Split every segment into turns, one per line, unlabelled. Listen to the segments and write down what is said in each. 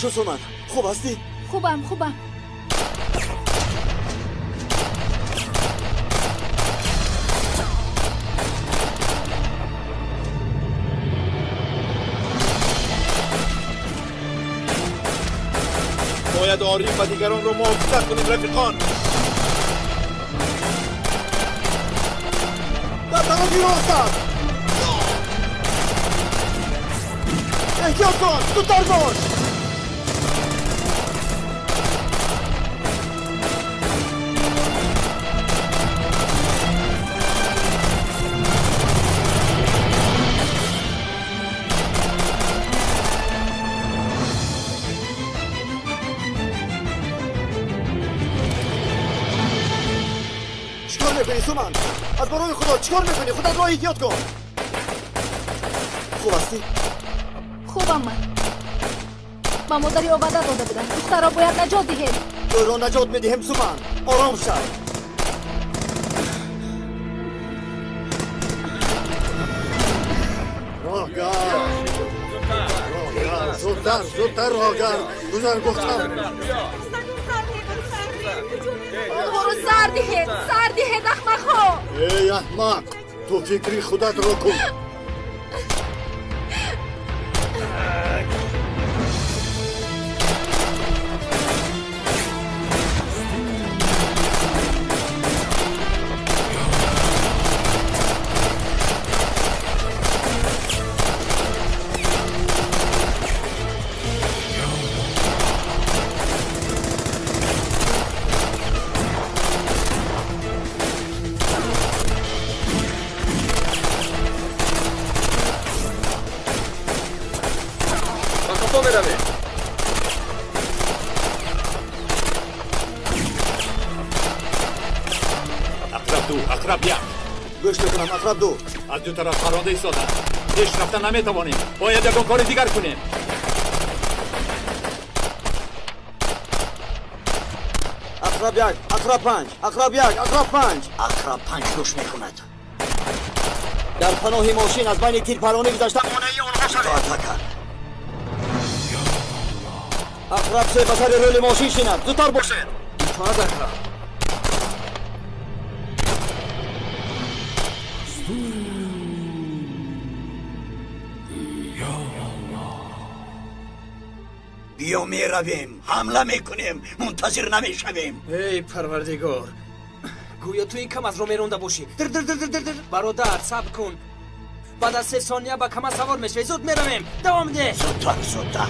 Чӣ Суман, хуб ҳастӣ?
Хубам, хубам.
باید آریم و دیگران رو محافظت کنیم رفیقان.
در طرفی راست. احتیاط کن، زودتر باش. چیکار میکنی سومن؟ از برای خدا چیکار میکنی؟ خودت را احتیاط کن. خوب هستی؟
خوبم من. ба модари ӯ ваъда дода будам. Духтарро бояд наҷот диҳем.
Ӯро наҷот медиҳем Суман. Ором шав.
Роҳгард, роҳгард, зудтар, зудтар роҳгард. Гузар гуфтам.
Онҳоро сар диҳед, сар диҳед, аҳмақҳо.
Эй аҳмақ, ту фикри худатро кун.
Гӯш мекунам, ақраб ду.
Аз ду тараф паронда истода. Пеш рафта наметавонем. Бояд ягон кори дигар кунем.
Ақраб як, ақраб панҷ, ақраб як, ақраб панҷ.
Ақраб панҷ гӯш мекунад.
Дар паноҳи мошин аз байни тирпаронӣ гузашта монеи онҳо шавед.
Атака.
Ақраб се ба сари рӯли мошин шинад. Зудтар бошед.
Итоат ақраб.
Биё меравем, ҳамла мекунем, мунтазир намешавем.
Эй Парвардигор, гӯё ту ин камазро меронда бошӣ. Дир дир дир дир дир. Бародар, сабр кун. Баъд аз 3 сония ба камаз савор мешавӣ. Зуд меравем. Давом деҳ.
Зудтар, зудтар.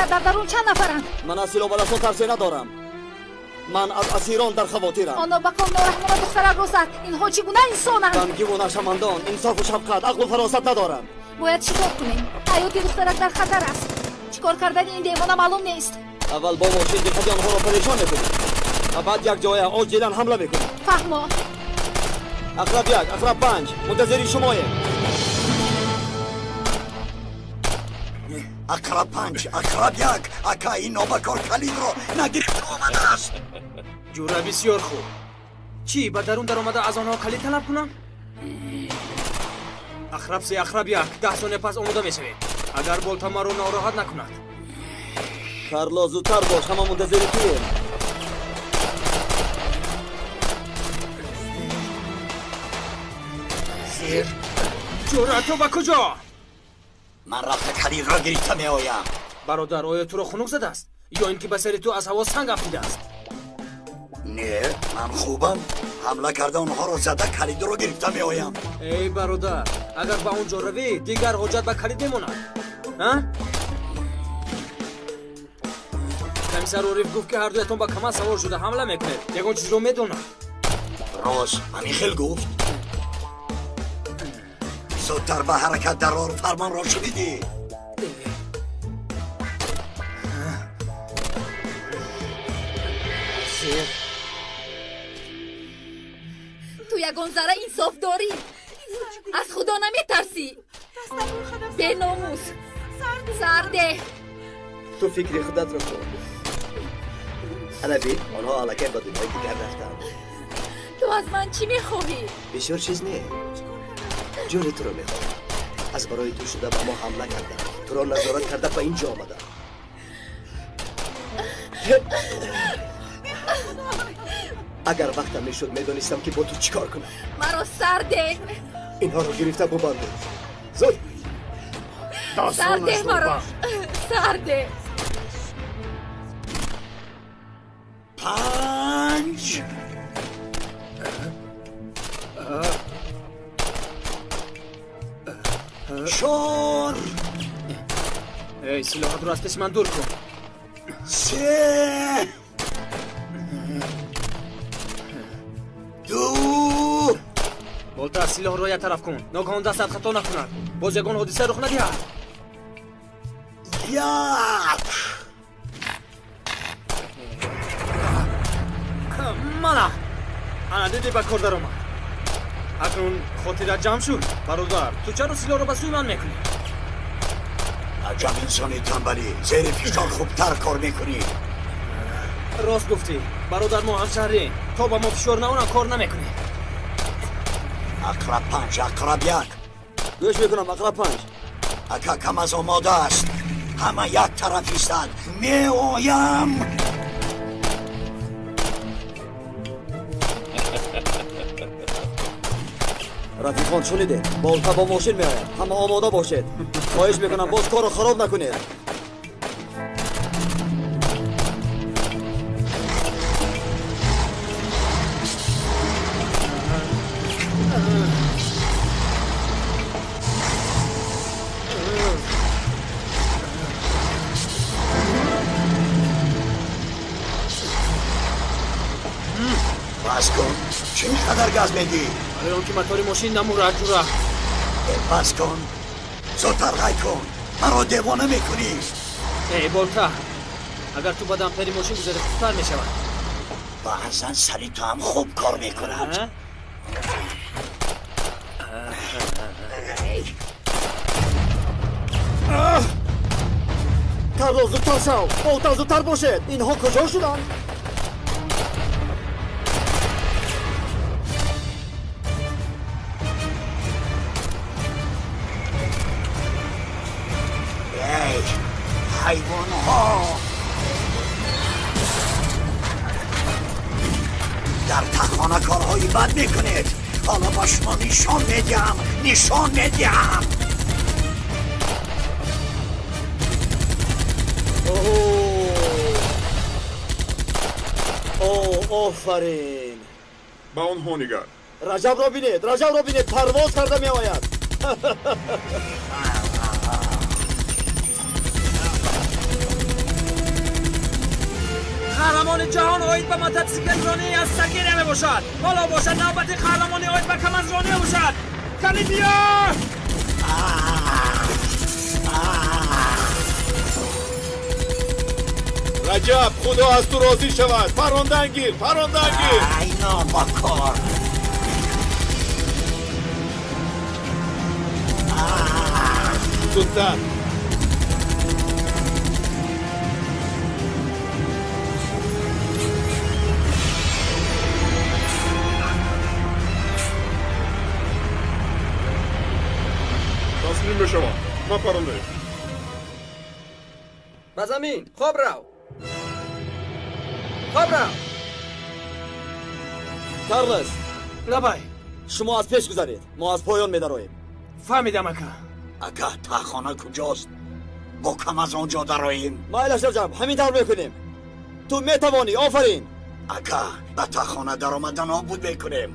Дар дарун чанд нафаранд?
Ман аз силоҳбаласо тарсе надорам. Ман аз асирон дар хавотирам.
Оно ба ком нораҳмона духтаракро зад. Инҳо чӣ гуна инсонанд?
Ғамгиву нашамандон, инсофу шафқат, ақлу фаросат надоранд.
Бояд чӣ кор кунем? Ҳаёти духтарак дар хатар аст. Чӣ кор кардани ин девона маълум нест.
Аввал бо мошин диққати онҳоро парешон мекунем ва баъд якҷоя оҷилан ҳамла мекунем.
Фаҳмо.
Ақраб як, ақраб панҷ, мунтазири шумоем.
Ақраб панҷ, ақраб як, ака ин нобакор калидро нагирифта омадааст.
Ҷура бисёр хуб. Чӣ, ба дарун даромада аз онҳо калид талаб кунам? Ақраб се, ақраб як, 10 сония пас омода мешавем. Агар болта маро нороҳат накунад.
Карло, зудтар бош, ҳама мунтазири туем.
Зир.
Ҷура, ту ба куҷо?
Ман рафта калидро гирифта меоям.
Бародар, оё туро хунук задааст? Ё ин ки ба сари ту аз ҳаво санг афтидааст?
Не, ман хубам. Ҳамла карда онҳоро зада калидро гирифта меоям.
Эй бародар, агар ба он ҷо равӣ, дигар ҳоҷат ба калид мемонад. Комиссар Ориф гуфт, ки ҳардуятон ба КамАЗ савор шуда ҳамла мекунед. Ягон чизро медонад.
Рост, ҳамин хел гуфт. Зудтар ба ҳаракат дарор, фармонро шунидӣ?
Ту ягон зарра инсоф дорӣ? Аз Худо наметарсӣ? Беномус, сарде.
Ту фикри худатро кун. Ана бин, онҳо аллакай ба дунёи дигар рафтанд.
Ту аз ман чӣ мехоҳӣ?
Бисёр чиз не. Ҷони туро мехоҳам. Аз барои ту шуда ба мо ҳамла кардам. Туро назорат карда ба ин ҷо омадам. Агар вақтам мешуд, медонистам, ки бо ту чӣ кор кунам.
Маро сарде.
Инҳоро гирифта бубандед. Зуд!
Сарде маро. Сарде.
5 4
Эй, силоҳатро аз пеши ман дур кун.
3 2
Болта, силоҳро як тараф кун. Ногаҳон дастат хато накунад. Боз ягон ҳодиса рух надиҳад.
1
Мана! Ана дидӣ, ба кор даромад. Акнун хотират ҷамъ шуд. Бародар, ту чаро силоҳро ба сӯи ман мекунӣ?
Аҷаб инсони танбалӣ, зери фишор хубтар кор мекунӣ.
Рост гуфтӣ. Бародар, мо ҳамшаҳрем. То ба мо фишор наонам, кор намекунем.
Ақраб 5, Ақраб 1.
Гӯш мекунам, Ақраб 5.
Ака, КамАЗ омода аст. Ҳама як тараф истад. Меоям.
Рафиқон, шунидед, болта бо мошин меояд. Ҳама омода бошед. Хоҳиш мекунам, боз корро хароб накунед.
Бас кун, чӣ қадар газ медиҳӣ?
Барои он ки мотори мошин намурад, ҷура.
Бас кун, зудтар ҳай кун, маро девона мекунӣ.
Эй, болта, агар ту ба дампери мошин гузари, хубтар мешавад.
Баъзан сари ту ҳам хуб кор мекунад.
Карлос, зудтар шав, болта, зудтар бошед. Инҳо куҷо шуданд?
Эй, ҳайвонҳо! Дар тахона корҳои бад мекунед. Ҳоло ба шумо нишон медиҳам, нишон медиҳам.
Офарин!
Ба онҳо нигар.
Раҷабро бинед, Раҷабро бинед, парвоз карда меояд.
Қаҳрамони ҷаҳон оид ба мототсиклронӣ аз Сагирия мебошад. Ҳоло бошад навбати қаҳрамони оид ба КамАЗронӣ мебошад. Кани биё!
Раҷаб, Худо аз ту розӣ шавад. Парондан гир, парондан гир.
Ай, нобакор!
Зудтар. Таслим мешавам. Напаронед.
Ба замин, хоб рав. Хоб рав.
Карлос,
лабай.
Шумо аз пеш гузаред, мо аз поён медароем.
Фаҳмидам, ака.
Ака, тахона куҷост? Бо КамАЗ он ҷо дароем.
Майлаш, Раҷаб, ҳамин тавр мекунем. Ту метавонӣ, офарин.
Ака, ба тахона даромадан обуд мекунем.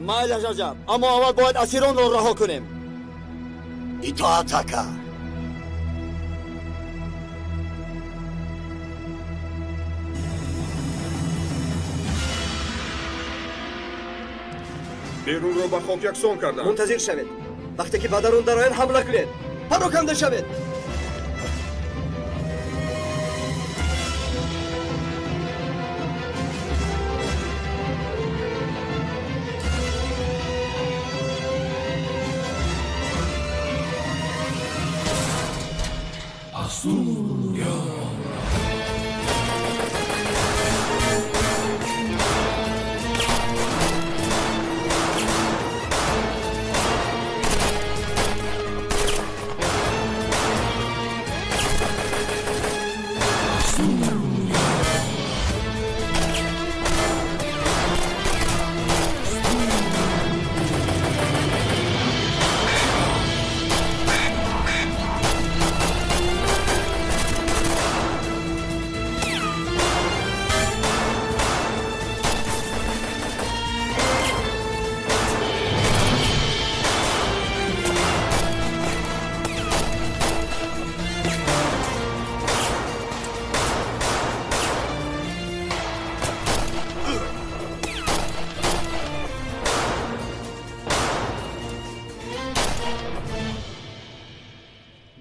Майлаш, Раҷаб, аммо аввал бояд асиронро раҳо кунем.
Итоат, ака.
Берунро ба хок яксон карданд.
Мунтазир шавед. Вақте ки ба дарун дароянд, ҳамла кунед. Пароканда шавед.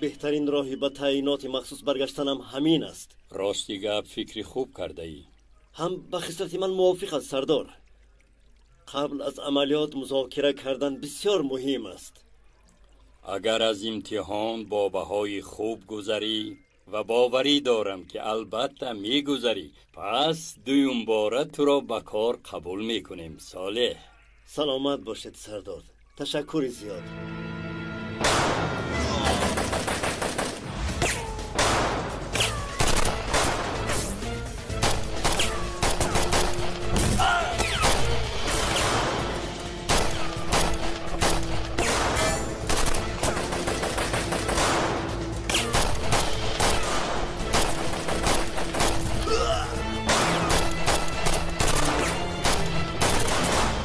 Беҳтарин роҳи ба таъиноти махсус баргаштанам ҳамин аст.
Рости гап, фикри хуб кардаӣ.
Ҳам ба хислати ман мувофиқ аст, сардор. Қабл аз амалиёт музокира кардан бисёр муҳим аст.
Агар аз имтиҳон бо баҳои хуб гузарӣ ва боварӣ дорам, ки албатта мегузарӣ, пас дуюмбора туро ба кор қабул мекунем, Солеҳ.
Саломат бошед, сардор. Ташаккури зиёд.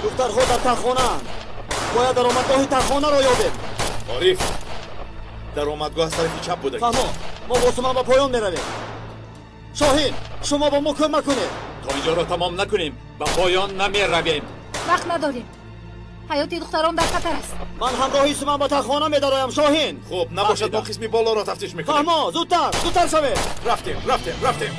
Духтарҳо дар тахонаанд. Бояд даромадгоҳи тахонаро ёбем.
Ориф, даромадгоҳ аз тарафи чап буда.
Фаҳмо, мо бо Суман ба поён меравем. Шоҳин, шумо бо мо кӯмак кунед.
То инҷоро тамом накунем, ба поён намеравем.
Вақт надорем. Ҳаёти духтарон дар хатар аст.
Ман ҳамроҳи Суман ба тахона медароям, Шоҳин.
Хуб, набошад, мо қисми болоро тафтиш мекунем.
Фаҳмо, зудтар, зудтар шавед.
Рафтем, рафтем, рафтем.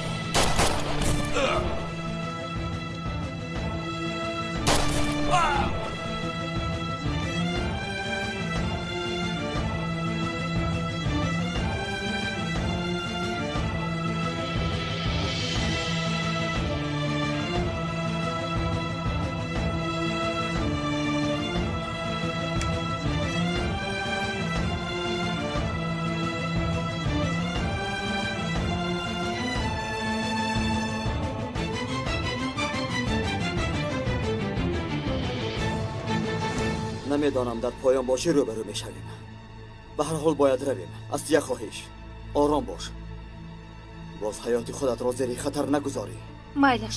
Намедонам дар поён бо чӣ рӯбарӯ мешавем. Ба ҳар ҳол бояд равем. Аз як хоҳиш, ором бош. Боз ҳаёти худатро зери хатар нагузорӣ.
Майлаш,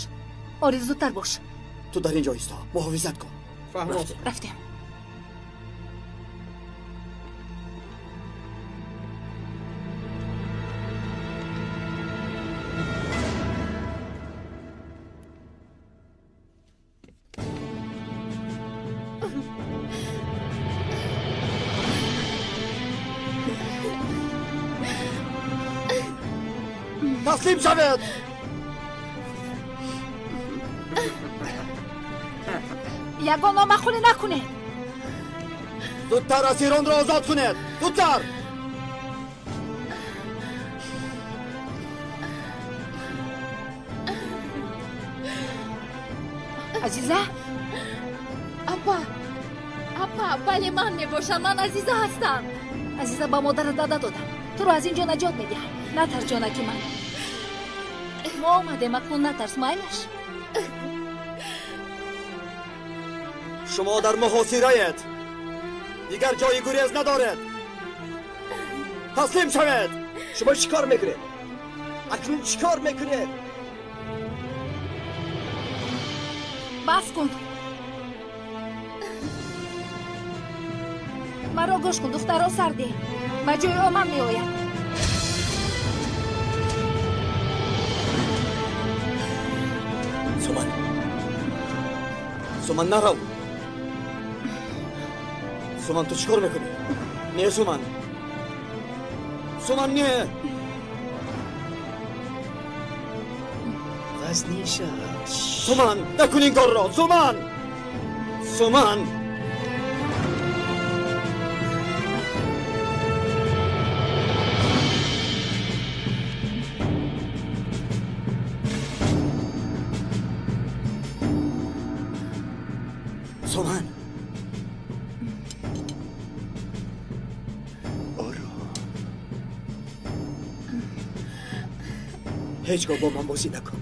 Ориф, зудтар бош.
Ту дар ин ҷо исто, муҳофизат кун.
Рафтем.
Таслим шавед!
Ягон номаъқулӣ накунед.
Зудтар асиронро озод кунед! Зудтар!
Азиза? Апа, апа, бале, ман мебошам. Ман Азиза ҳастам. Азиза, ба модарат ваъда додам. Туро аз ин ҷо наҷот медиҳам. Натарс, ҷонаки ман. Мо омадем, акнун натарс, майлаш.
Шумо дар муҳосираед. Дигар ҷои гурез надоред. Таслим шавед!
Шумо чӣ кор мекунед? Акнун чӣ кор мекунед?
Бас кун. Маро гӯш кун, духтаро сарде. Ба ҷои о ман меояд.
Суман, Суман, нарав. Суман, ту чӣ кор мекунӣ? Не, Суман. Суман, не.
Вазнин шав.
Суман, накун ин корро. Суман! Суман! Суман!
ҳеҷ гоҳ бо ман бозӣ накун.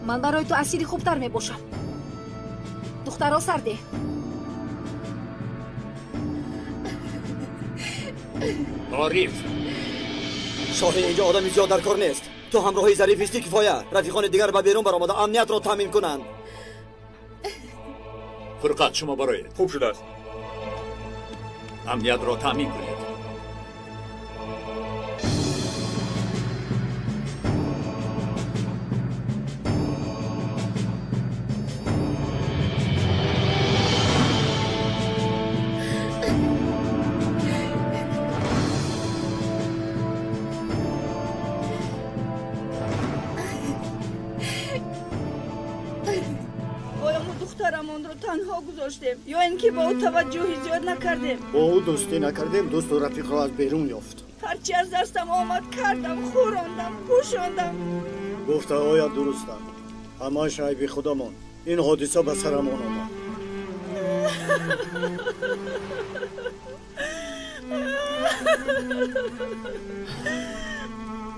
Ман барои ту асири хубтар мебошам. Духтаро, сарде.
Ориф,
Шоҳин, инҷо одами зиёд дар кор нест. Ту ҳамроҳи Зариф истӣ, кифоя. Рафиқони дигар ба берун баромада амниятро таъмин кунанд.
Фурқат, шумо бароед.
Хуб шудааст.
Амниятро таъмин кунед.
Ё ин ки ба ӯ таваҷҷӯҳи зиёд накардем.
Бо ӯ дӯстӣ накардем, дӯсту рафиқро аз берун ёфт.
Ҳарчи аз дастам омад кардам, хӯрондам, пӯшондам.
Гуфтаҳоят дурустанд. Ҳамааш айби худамон. Ин ҳодиса ба сарамон омад.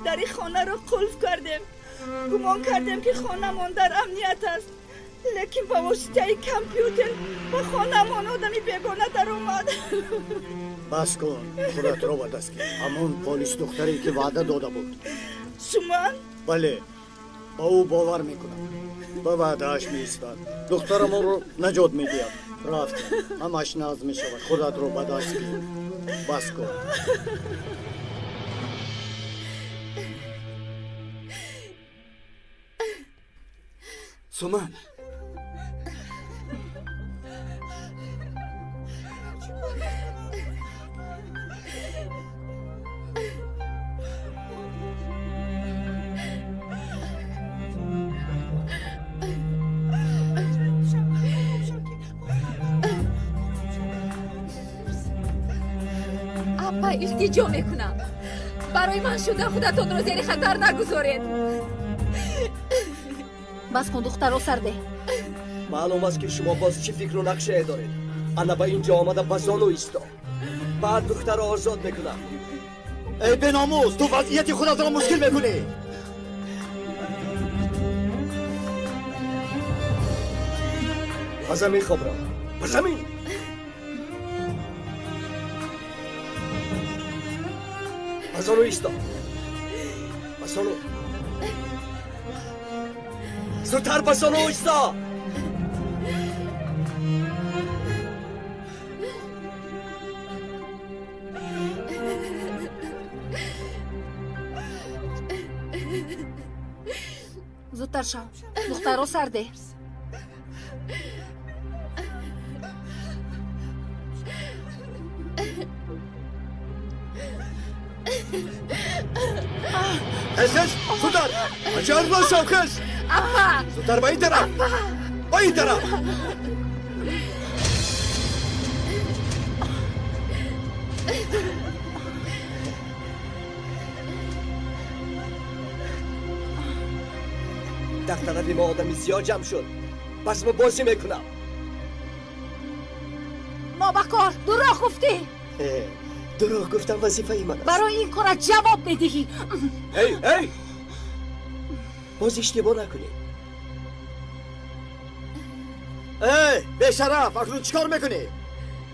Дари хонаро қулф кардем. Гумон кардем, ки хонамон дар амният аст. Лекин ба воситаи компютер ба хонаамон одами бегона даромад.
Бас кун, худатро ба даст гир. Ҳамон полис духтаре, ки ваъда дода буд.
Суман?
Бале, ба ӯ бовар мекунам. Ба ваъдааш меистад. Духтарамонро наҷот медиҳад. Рафтем, ҳамаш нағз мешавад. Худатро ба даст гир. Бас кун.
Суман!
Апа, илтиҷо мекунам. Барои ман шуда худатонро зери хатар нагузоред. Бас кун, духтаро, сарде.
Маълум аст, ки шумо боз чӣ фикру нақшае доред. Ана ба ин ҷо омада ба зону исто. Баъд духтаро озод мекунам.
Эй беномус, ту вазъияти худатро мушкил мекунӣ.
Ба замин хобро. Ба замин! Ба зону исто. Ба зону. Зудтар ба зону исто!
Зудтар шав. Духтаро, сарде.
Хез, хез, зудтар! Аҷар шав, хез!
Апа!
Зудтар ба ин тараф! Ба ин тараф!
Дар тарафи мо одами зиёд ҷамъ шуд. Пас мо бозӣ мекунам.
Нобакор, дурӯғ гуфтӣ.
Дурӯғ гуфтам вазифаи ман аст.
Барои ин корат ҷавоб медиҳӣ.
Эй, эй! Боз иштибоҳ накунӣ.
Эй, бешараф, акнун чӣ кор мекунӣ?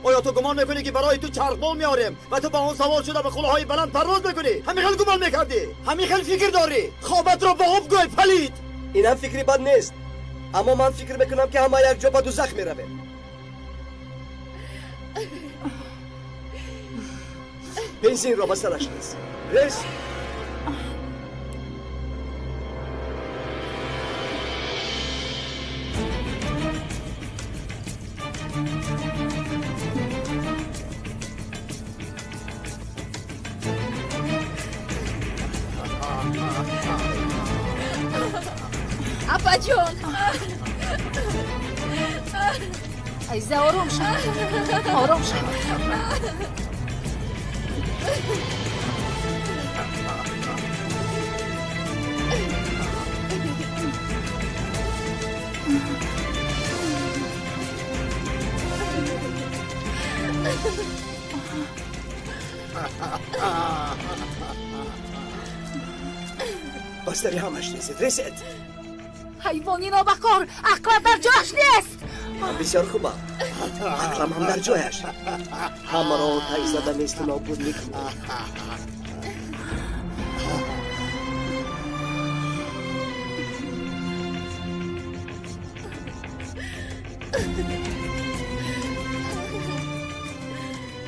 Оё ту гумон мекунӣ, ки барои ту чархбол меорем ва ту ба он савор шуда ба қуллаҳои баланд парвоз мекунӣ? Ҳамин хел гумон мекардӣ? Ҳамин хел фикр дорӣ? Хобатро ба об гӯй, палид!
Инам фикри бад нест. Аммо ман фикр мекунам, ки ҳама якҷо ба дузах меравем. Бензинро ба сараш рез. Рез!
Апаҷон! Азиза, ором шав, ором шав.
Ба сари ҳамаш резед, резед!
Ҳайвони нобакор, ақлат дар ҷояш нест.
Бисёр хубам, ақлам ҳам дар ҷояш. Ҳамаро оташ зада несту нобуд мекунӣ.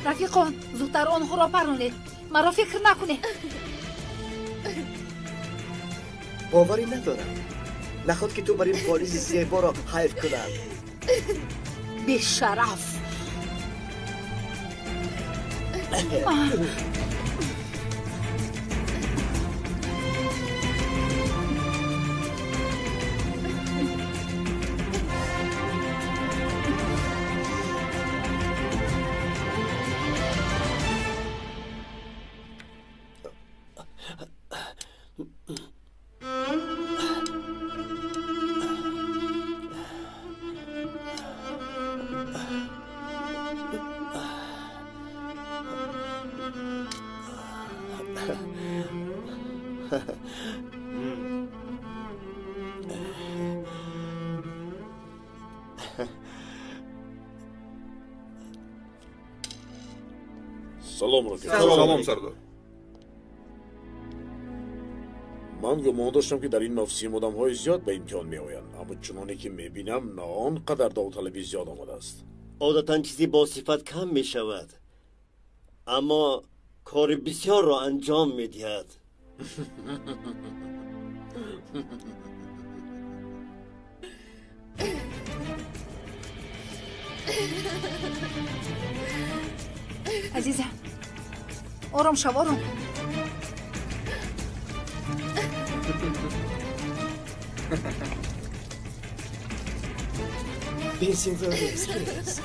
Рафиқон, зудтар онҳоро паронед, маро фикр накунед.
Боварӣ надорам. Наход ки ту бар ин полиси зеборо ҳайф кунад.
Бешараф!
Салом, рафиқ.
Салом, сардор.
Ман гумон доштам, ки дар ин мавсим одамҳои зиёд ба имтиҳон меоянд, аммо чуноне ки мебинам, на он қадар довталаби зиёд омадааст.
Одатан чизи босифат кам мешавад, аммо кори бисёрро анҷом медиҳад.
Азиза, ором шав, ором.
Бензинро рез, рез.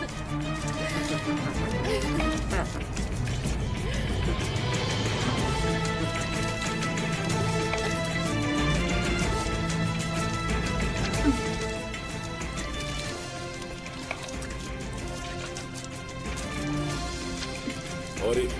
Ориф.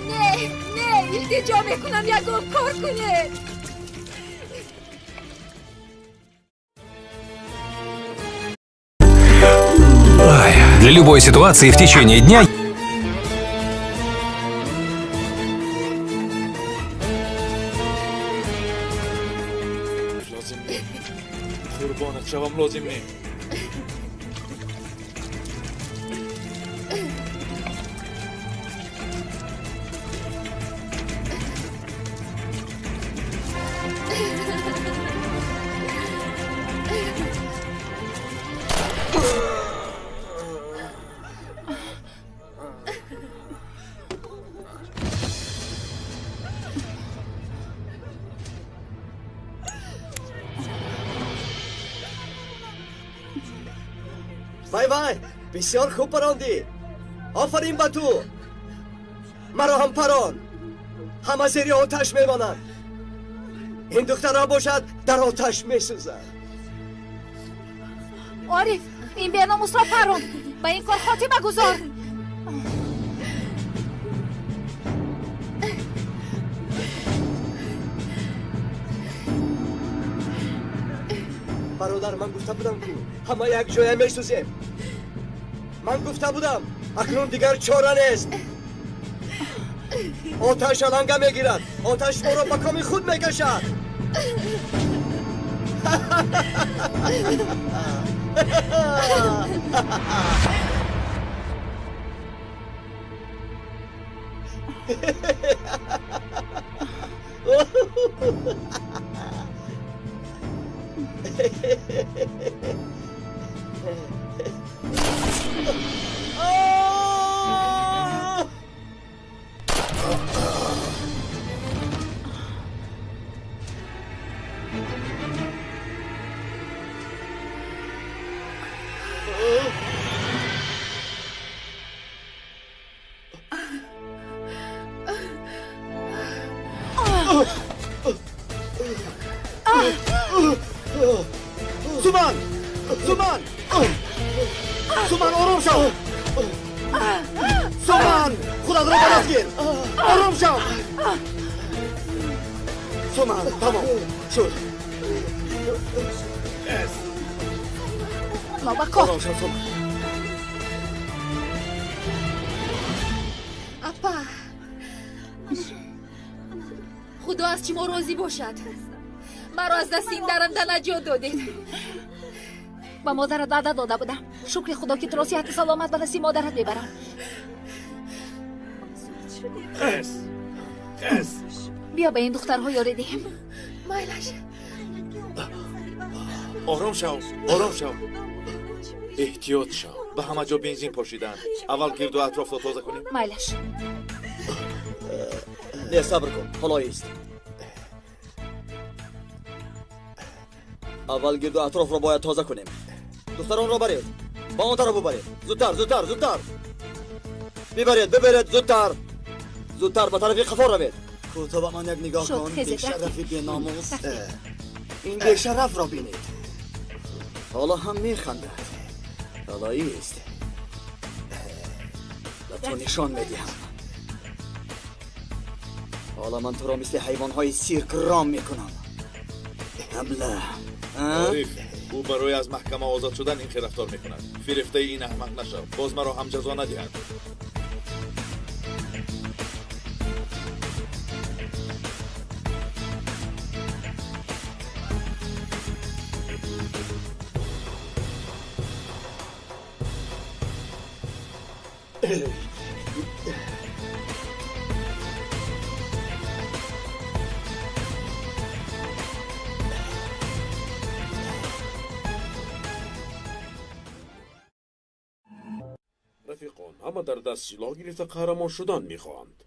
Не, не, илтиҷо мекунам, ягон кор кунед.
Для любой ситуации в течение дня
Лозим не. Қурбонат шавам, лозим не.
Вай, вай, бисёр хуб парондӣ. Офарин ба ту. Маро ҳам парон. Ҳама зери оташ мемонанд. Ин духтарҳо бошад, дар оташ месӯзанд.
Ориф, ин беномусро парон. Ба ин кор хотима гузор.
Бародар, ман гуфта будам, ку ҳама як ҷоя месӯзем. Ман гуфта будам, акнун дигар чора нест. Оташ аланга мегирад. Оташ моро ба коми худ мекашад.
Суман! Суман! Суман, ором шав! Суман! Худатро ба даст гир! Ором шав! Суман, тамом шуд.
Нобакор.
Ором шав, Суман.
Апа, худо аз шумо розӣ бошад. Маро аз дасти ин даранда наҷот додед. Ба модарат ваъда дода будам. Шукри худо, ки туро сиҳату саломат ба дасти модарат мебарам. Биё ба ин духтарҳо ёрӣ диҳем.
Майлаш.
Ором шав, ором шав. Эҳтиёт шав. Ба ҳама ҷо бензин пошиданд. Аввал гирду атрофро тоза кунем.
Майлаш.
Не, сабр кун, ҳоло ист. Аввал гирду атрофро бояд тоза кунем. Духтаронро баред, ба он тараф бубаред. Зудтар, зудтар, зудтар. Бибаред, бибаред, зудтар. Зудтар ба тарафи қафо равед. Кӯто ба ман як нигоҳ кун, бешарафи беномус. Ин бешарафро бинед. Ҳоло ҳам механдад. Ҳоло ист. Ба ту нишон медиҳам. Ҳоло ман туро мисли ҳайвонҳои сирк ром мекунам. Ҳамла.
Ориф, ӯ барои аз маҳкама озод шудан ин хел рафтор мекунад. Фирефтаи ин аҳмақ нашав, боз маро ҳам ҷазо надиҳад.
Рафиқон, ҳама дар даст силоҳ гирифта қаҳрамон шудан мехоҳанд.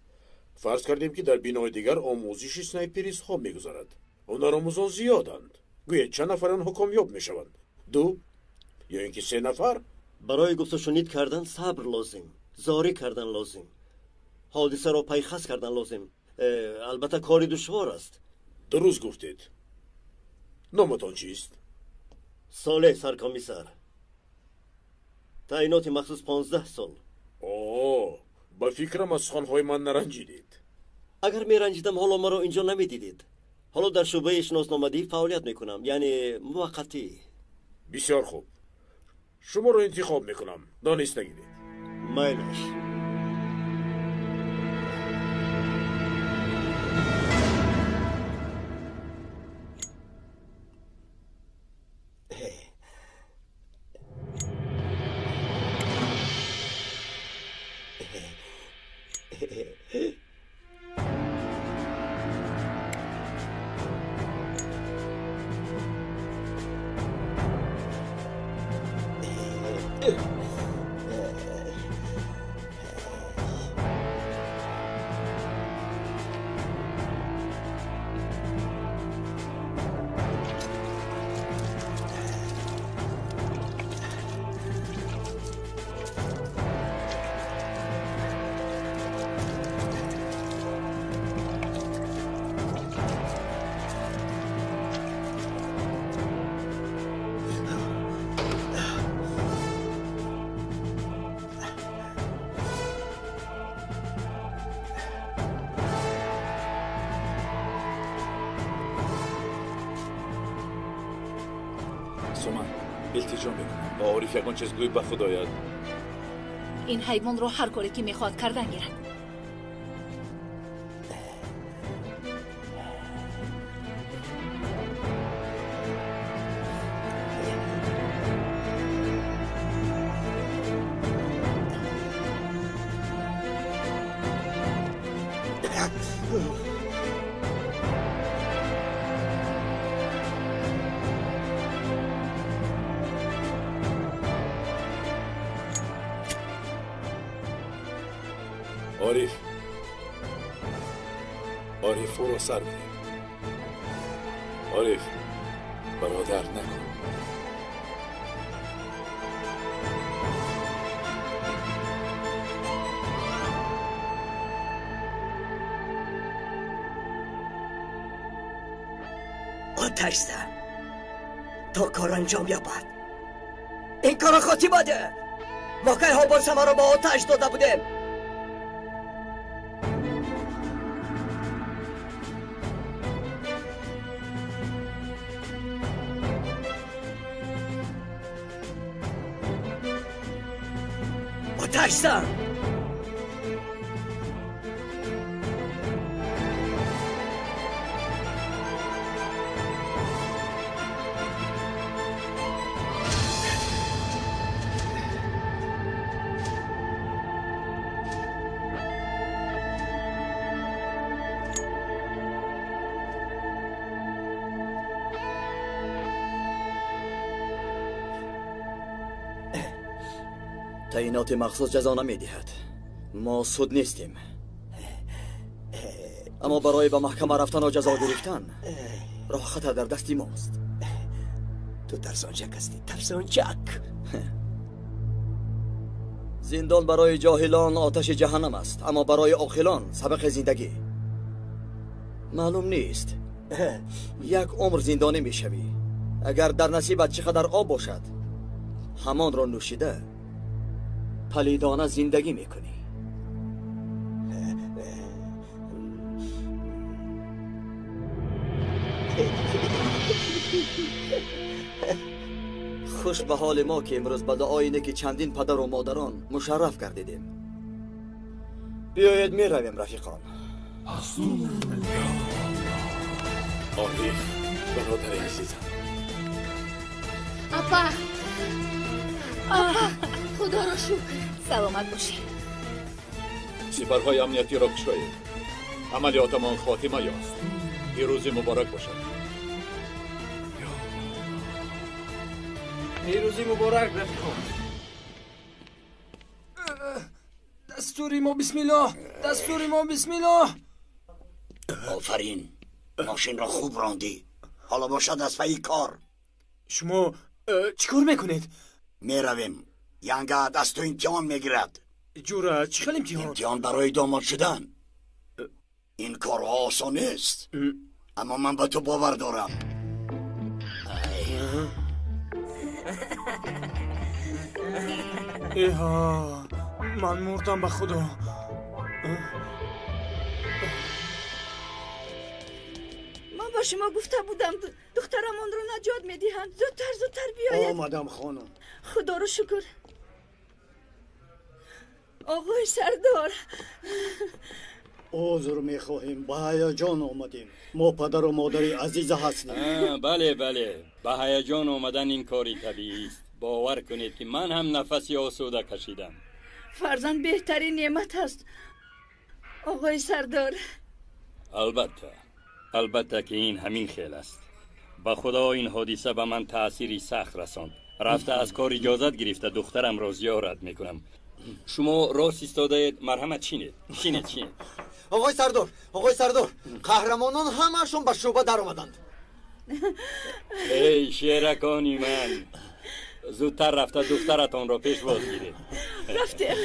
Фарз кардем, ки дар бинои дигар омӯзиши снайперистҳо мегузарад. Ҳунаромӯзон зиёданд. Гӯед, чанд нафар онҳо комёб мешаванд? Ду ё ин ки се нафар?
Барои гуфтушунид кардан сабр лозим, зорӣ кардан лозим, ҳодисаро пайхас кардан лозим. Албатта, кори душвор аст.
Дуруст гуфтед. Номатон чист?
Солеҳ, саркомиссар. Таъиноти махсус 15 сол.
О, ба фикрам аз суханҳои ман наранҷидед.
Агар меранҷидам, ҳоло маро инҷо намедидед. Ҳоло дар шӯъбаи шиносномадиҳӣ фаъолият мекунам, яъне муваққатӣ.
Бисёр хуб. Шуморо интихоб мекунам. Дониста гиред.
Майлаш.
Маъсума, илтиҷо мекунам, ба Ориф ягон чиз гӯй, ба худоят.
Ин ҳайвонро ҳар коре ки мехоҳад кардан гирад.
Ориф, Ориф, ӯро сар кунем. Ориф, бародар, накун.
Оташ зан то кор анҷом ёбад. Ин корро хотима деҳ. Мо кайҳо боз ҳамаро ба оташ дода будем. Оташ зан! Таъиноти махсус ҷазо намедиҳад. Мо суд нестем. Аммо барои ба маҳкама рафтану ҷазо гирифтан роҳ хатар дар дасти мост. Ту тарсончак ҳастӣ, тарсончак. Зиндон барои ҷоҳилон оташи ҷаҳаннам аст, аммо барои оқилон сабақи зиндагӣ. Маълум нест, як умр зиндонӣ мешавӣ. Агар дар насибат чӣ қадар об бошад, ҳамонро нӯшида палидона зиндагӣ мекунӣ. Хуш ба ҳоли мо ки имрӯз ба дуои неки чандин падару модарон мушарраф гардидем. Биёед меравем, рафиқон.
Ориф, бародари азизам.
Апа, апа, худоро шукр. Саломат бошӣ.
Сипарҳои амниятиро кушоед. Амалиётамон хотима ёфт. Пирӯзӣ муборак бошад.
Пирӯзӣ муборак, рафиқон. Дастури мо бисмиллоҳ, дастури мо бисмиллоҳ.
Офарин, мошинро хуб рондӣ. Ҳоло бошад аз пайи кор.
Шумо чӣ кор мекунед?
Меравем. Янга аз ту имтиҳон мегирад.
Ҷура, чӣ хел имтиҳон?
Имтиҳон барои домод шудан. Ин корҳо осон нест, аммо ман ба ту бовар дорам.
Эҳа, ман мурдам ба худо.
Ман ба шумо гуфта будам, духтарамонро наҷот медиҳанд. Зудтар, зудтар биёед.
Омадам, хонум.
Худоро шукр. Оғои сардор.
Узр мехоҳем, ба ҳаяҷон омадем. Мо падару модари азиза ҳастем.
Бале, бале, ба ҳаяҷон омадан ин кори табиист. Бовар кунед ки ман ҳам нафаси осуда кашидам.
Фарзанд беҳтарин неъмат аст, оғои сардор.
Албатта, албатта ки ин ҳамин хел аст. Ба худо ин ҳодиса ба ман таъсири сахт расонд. Рафта аз кор иҷозат гирифта духтарамро зиёрат мекунам. Шумо рост истодаед, марҳамат, чинед, чинед, чинед.
Оғои сардор, оғои сардор, қаҳрамонон ҳамаашон ба шӯъба даромаданд.
Эй шеракони ман, зудтар рафта духтаратонро пешвоз гиред.
Рафтем.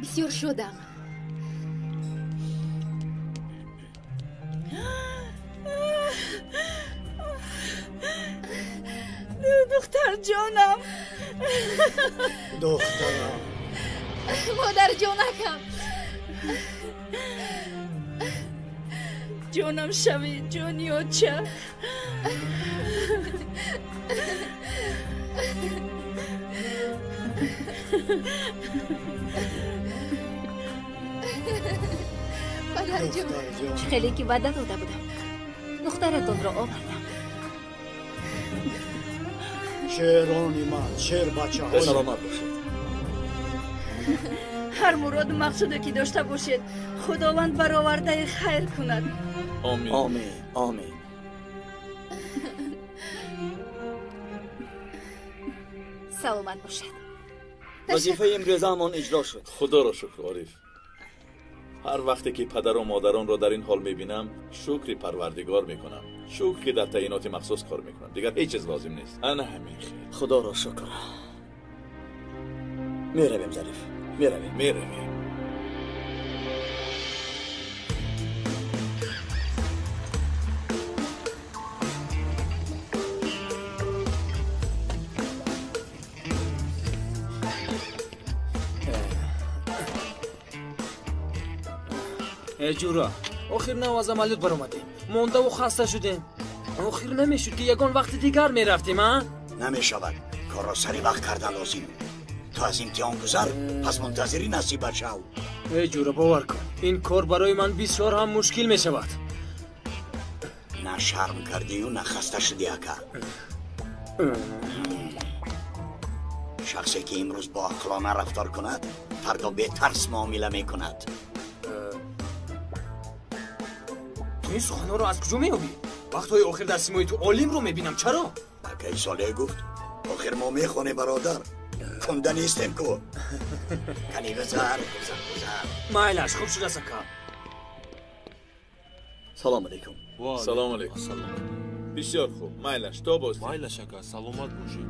Бисёр шодам.
Духтарҷонам.
Духтарам.
Модарҷонакам.
Ҷонам шавӣ, ҷони оча.
Падарҷон, чӣ хеле ки ваъда дода будам, духтаратонро овардам.
Шерони ман, шербачаҳои
саломат бошед.
Ҳар муроду мақсуде ки дошта бошед, Худованд баровардаи хайр кунад.
Омин.
Омин, омин.
Саломат бошед.
Вазифаи имрӯзаамон иҷро шуд.
Худоро шукр, Ориф. Ҳар вақте ки падару модаронро дар ин ҳол мебинам, шукри Парвардигор мекунам. Шукр ки дар таъиноти махсус кор мекунам. Дигар ҳеҷ чиз лозим нест. Ана ҳамин хел.
Худоро шукр. Меравем, Зариф. Меравем.
Меравем.
Э ҷура, охир нав аз амалиёт баромадем, мондаву хаста шудем. Охир намешуд ки ягон вақти дигар мерафтем, а?
Намешавад. Корро сари вақт кардан лозим. Ту аз имтиҳон гузар, пас мунтазири насиба шав.
Э ҷура, бовар кун, ин кор барои ман бисёр ҳам мушкил мешавад.
На шарм кардию, на хаста шудӣ, ака. Шахсе ки имрӯз бо ақлона рафтор кунад, фардо бетарс муомила мекунад.
Ту ин суханҳоро аз куҷо меёбӣ? Вақтҳои охир дар симои ту олимро мебинам. Чаро?
Акаи Солеҳ гуфт, охир мо мехонем, бародар. Кунда нестем ку. Кани гузар, гузар, гузар.
Майлаш, хуб шудааст, ака.
Салом алейкум.
Салом алейкум. Бисёр хуб. Майлаш, то боз.
Майлаш, ака, саломат бошед.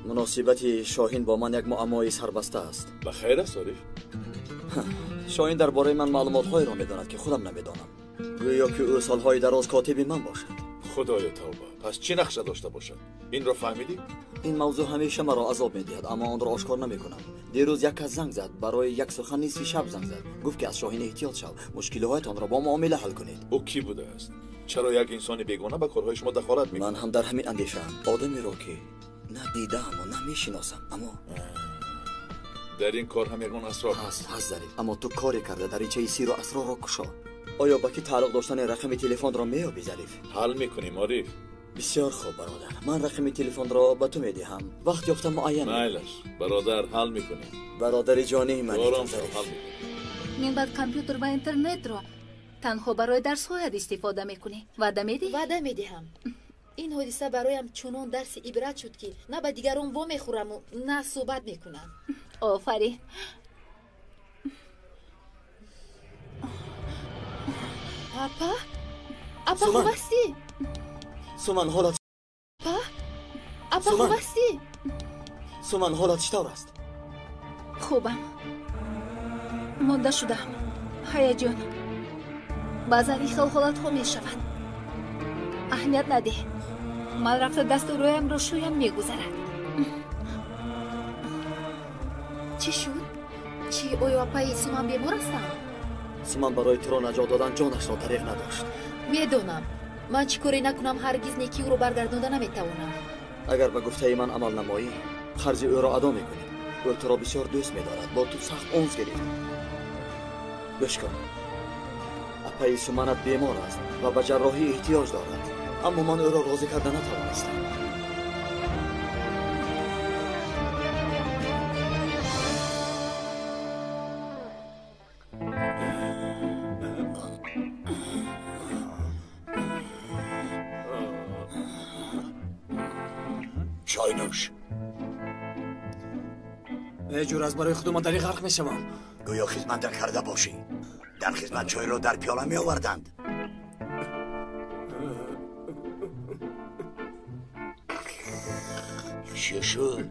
Муносибати Шоҳин бо ман як муаммои сарбаста аст.
Ба хайр аст, Ориф?
Шоҳин дар бораи ман маълумотҳоеро медонад, ки худам намедонам. Гӯё ки ӯ солҳои дароз котиби ман бошад.
Худоё тавба, пас чӣ нақша дошта бошад? Инро фаҳмидӣ?
Ин мавзӯъ ҳамеша маро азоб медиҳад, аммо онро ошкор намекунам. Дирӯз як кас занг зад, барои як сухан нисфи шаб занг зад. Гуфт ки аз Шоҳин эҳтиёт шав, мушкилиҳоятонро бо муомила ҳал кунед.
Ӯ кӣ будааст? Чаро як инсони бегона ба корҳои шумо дахолат мекунад?
Ман ҳам дар ҳамин андешаам. Одамеро ки на дидааму на мешиносам, аммо
дар ин кор ҳам ягон асрор
ҳаст. Ҳаст, Зариф, аммо ту коре карда даричаи сиру асрорро кушо. Оё ба кӣ тааллуқ доштани рақами телефонро меёбӣ, Зариф?
Ҳал мекунем, Ориф.
Бисёр хуб, бародар. Ман рақами телефонро ба ту медиҳам. Вақт ёфта муайян.
Майлаш, бародар, ҳал мекунем.
Бародари ҷонии ман.
Ором шав, ҳал мекунем.
Мин баъд компютер ва интернетро танҳо барои дарсҳоят истифода мекунӣ. Ваъда медиҳӣ?
Ваъда медиҳам. Ин ҳодиса бароям чунон дарси ибрат шуд, ки на ба дигарон вомехӯраму на суҳбат мекунам.
Офарин.
Апа? Апа, хуб ҳастӣ?
Суман, ҳолат
Апа? Апа, хуб ҳастӣ?
Суман, ҳолат чӣ тавр аст?
Хубам. Монда шудам. Ҳаяҷон. Баъзан ин хел ҳолатҳо мешавад. Аҳамият надиҳ. Ман рафта дасту рӯямро шӯям, мегузарад.
Чӣ шуд? Чӣ, оё апаи Суман бемор ҳастанд?
Суман барои туро наҷот додан ҷонашро тариқ надошт.
Медонам. Ман чӣ коре накунам, ҳаргиз некии ӯро баргардонда наметавонам.
Агар ба гуфтаи ман амал намоӣ, қарзи ӯро адо мекунӣ. Ӯ туро бисёр дӯст медорад, бо ту сахт унс гирифт. Гӯш кун. Апаи Суманат бемор аст ва ба ҷарроҳӣ эҳтиёҷ дорад, аммо ман ӯро розӣ карда натавонистам.
Чой нӯш.
Э ҷур, аз барои худо ман дар ин ғарқ мешавам.
Гӯё хизмат карда бошӣ. Дар хизмат чойро дар пиёла меоварданд. Чӣ шуд?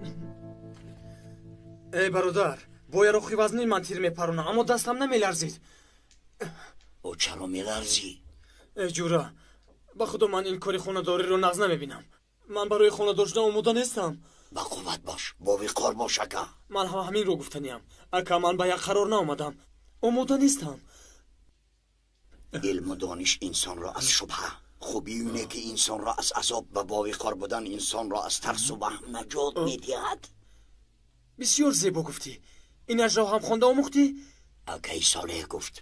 Эй бародар, бо яроқи вазнин ман тир мепаронам, аммо дастам намеларзид.
О, чаро меларзӣ?
Эй ҷура, ба худо ман ин кори хонадориро нағз намебинам. Ман барои хонадор шудан омода нестам.
Ба қувват бош, бовиқор бош, ака.
Ман ҳам ҳаминро гуфтаниям. Ака, ман ба як қарор наомадам. Омода нестам.
Илму дониш инсонро аз шубҳа, хубию неки инсонро аз азоб ва бовиқор будан инсонро аз тарсу ваҳм наҷот медиҳад.
Бисёр зебо гуфтӣ. Инашро ҳам хонда омӯхтӣ?
Акаи Солеҳ гуфт,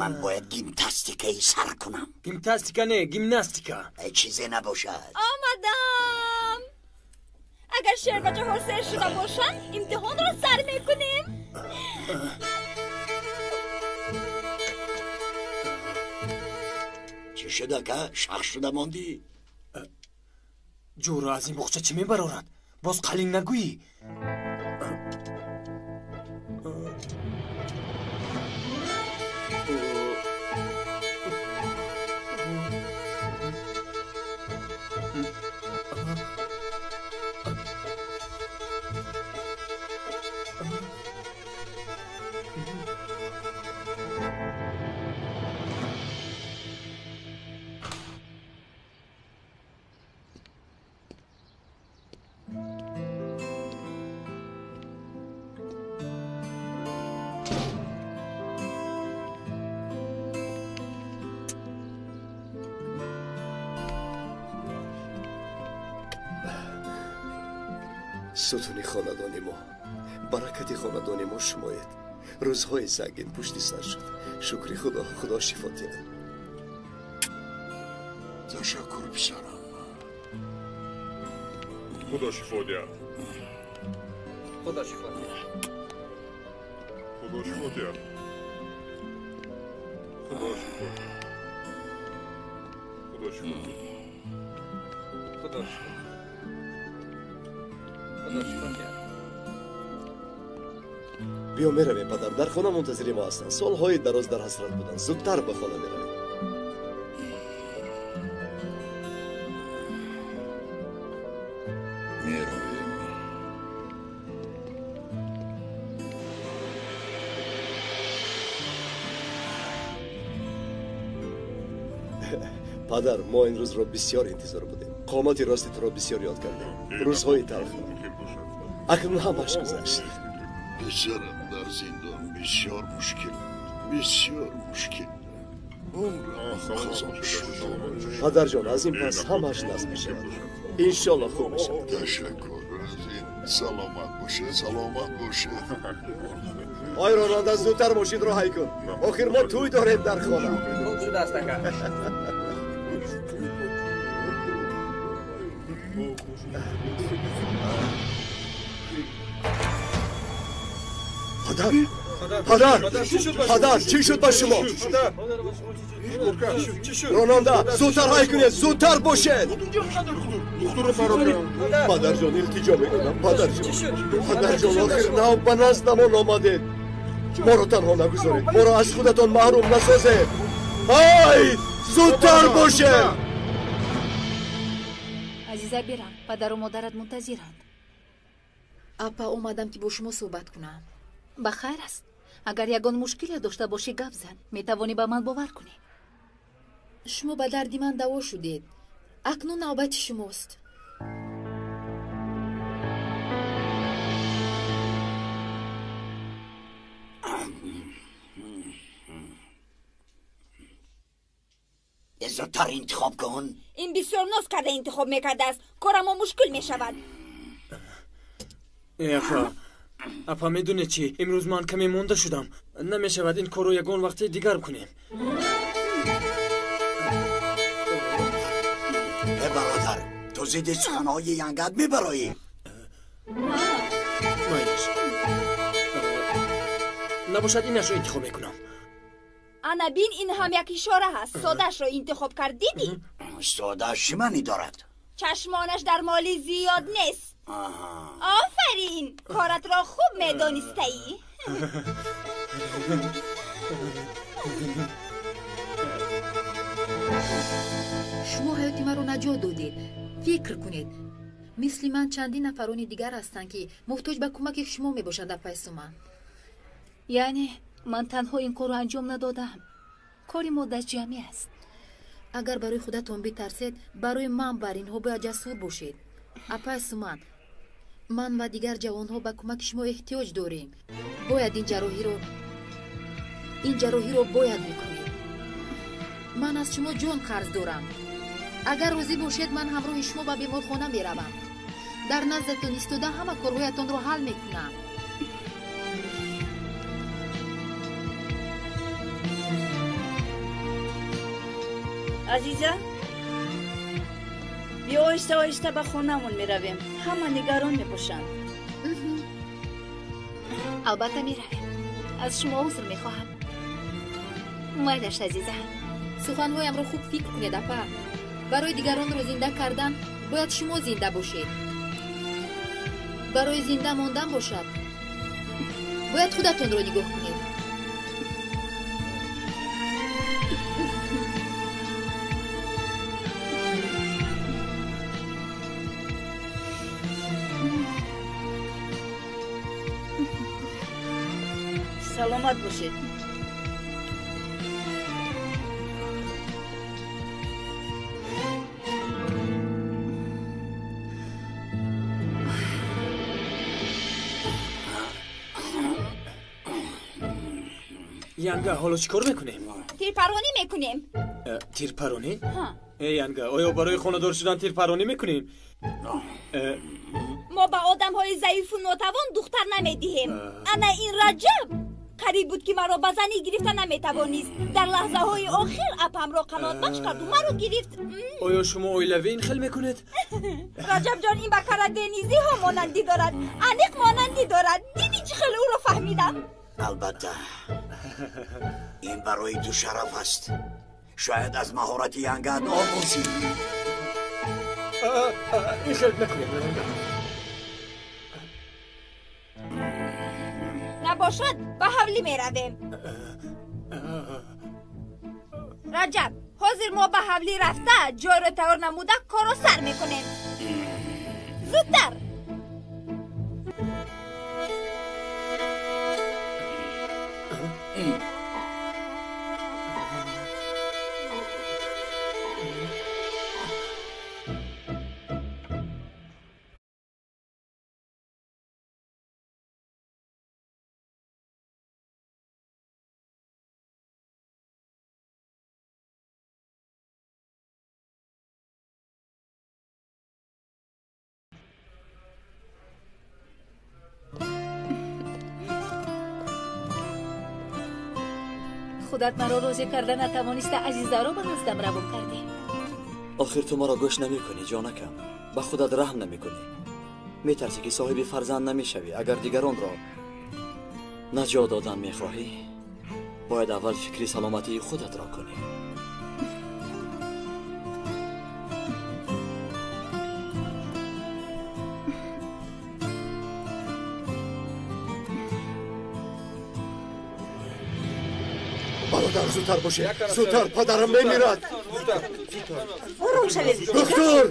ман бояд гимнастикаи сар кунам.
Гимнастика не, гимнастика.
Чизе набошад.
Омадам. Агар шербачаҳо сер шуда бошанд, имтиҳонро сар мекунем.
Чӣ шуд, ака? Шах шуда мондӣ?
Ҷура, аз ин буғча чӣ мебарорад? Боз қалин нагӯӣ.
Сутуни хонадони мо, баракати хонадони мо шумоед. Рӯзҳои сангин пушти сар шуд. Шукри Худо, Худо шифо диҳад.
Ташаккур, писарам.
Худо шифо диҳад.
Худо шифо диҳад.
Худо шифо диҳад. Худо шифо диҳад. Худо шифо диҳад.
Худо шифо диҳад.
Биё меравем, падар. Дар хона мунтазири мо ҳастанд. Солҳои дароз дар ҳасрат буданд. Зудтар ба хона меравем.
Меравем.
Падар, мо ин рӯзро бисёр интизор будем. Қомати рости туро бисёр ёд кардем. Рӯзҳои талхро. Акнун ҳамаш гузашт.
Писарам, дар зиндон бисёр мушкил, бисёр мушкил. Умрам хазон шуд.
Падарҷон, аз ин пас ҳамаш насб мешавад. Иншолло хуб мешавад.
Ташаккур аз ин. Саломат бошед, саломат бошед.
Ой ронанда, зудтар мошинро ҳай кун. Охир мо тӯй дорем дар хона.
Хуб шудааст, ака.
Падар, падар, падар, чӣ шуд ба шумо? Ронанда, зудтар ҳай кунед, зудтар бошед. Падарҷон, илтиҷо мекунам, падарҷон. Падарҷон, охир нав ба наздамон омадед. Моро танҳо нагузоред, моро аз худатон маҳрум насозед. Ҳай, зудтар бошед.
Азиза, бирам, падару модарат мунтазиранд.
Апа, омадам ки бо шумо суҳбат кунам.
Ба хайр аст. Агар ягон мушкиле дошта бошӣ, гап зан. Метавонӣ ба ман бовар кунӣ.
Шумо ба дарди ман даво шудед. Акнун навбати шумост.
Зудтар интихоб кун.
Ин бисёр ноз карда интихоб мекардааст. Корамо мушкил мешавад.
Э, апа, апа, медонед чӣ? Имрӯз ман каме монда шудам. Намешавад ин корро ягон вақти дигар кунем.
Э, бародар, ту зидди суханҳои янгат мебароӣ.
Майлаш. Набошад, инашро интихоб мекунам.
Ана бин, ин ҳам як ишора ҳаст. Содаашро интихоб кард, дидӣ?
Содааш чӣ маънӣ дорад?
Чашмонаш дар моли зиёд нест. Офарин, коратро хуб медонистаӣ.
Шумо ҳаёти маро наҷот додед. Фикр кунед,
Мисли ман чандин нафарони дигар ҳастанд, ки муҳтоҷ ба кӯмаки шумо мебошанд, апай Суман.
Яъне ман танҳо ин корро анҷом надодаам. Кори мо дастҷамъӣ аст.
Агар барои худатон битарсед, барои ман бар инҳо бояд ҷасур бошед. Апай Суман, ман ва дигар ҷавонҳо ба кӯмаки шумо эҳтиёҷ дорем. Бояд ин ҷарроҳиро бояд бикунед. Ман аз шумо ҷон қарз дорам. Агар розӣ бошед, ман ҳамроҳи шумо ба беморхона меравам. Дар наздатон истода ҳама корҳоятонро ҳал мекунам.
Азиза, биё оҳиста оҳиста ба хонаамон меравем. Ҳама нигарон мебошанд.
Албатта меравем. Аз шумо узр мехоҳам. Майлаш, азиза.
Суханҳоямро хуб фикр кунед, апа. Барои дигаронро зинда кардан бояд шумо зинда бошед. Барои зинда мондан бошад, бояд худатонро нигоҳ кунед.
Саломат бошед.
Янга, ҳоло чӣ кор мекунем?
Тирпаронӣ мекунем.
Тирпаронӣ? Эй Янга, оё барои хонадор шудан тирпаронӣ мекунем?
Мо ба одамҳои заифу нотавон духтар намедиҳем. Ана ин Раҷаб қариб буд, ки маро ба занӣ гирифта наметавонист. Дар лаҳзаҳои охир апамро қаноатбахш карду маро гирифт.
Оё шумо оилавӣ ин хел мекунед?
Раҷабҷон, ин ба караденизиҳо монандӣ дорад, аниқ монандӣ дорад. Дидӣ чӣ хел ӯро фаҳмидам?
Албатта, ин барои ту шараф аст. Шояд аз маҳорати Янгат омӯзӣ.
Ин хел накунед.
Набошад, ба ҳавлӣ меравем. Раҷаб, ҳозир мо ба ҳавлӣ рафта ҷойро тайёр намуда корро сар мекунем. Зудтар!
Худат маро розӣ карда натавониста, азизаро ба наздам равон кардӣ.
Охир ту маро гӯш намекунӣ, ҷонакам. Ба худат раҳм намекунӣ. Метарсӣ, ки соҳиби фарзанд намешавӣ. Агар дигаронро наҷот додан мехоҳӣ, бояд аввал фикри саломатии худатро кунӣ.
Бародар, зудтар бошед, зудтар, падарам мемирад.
Ором шавед.
Доктор,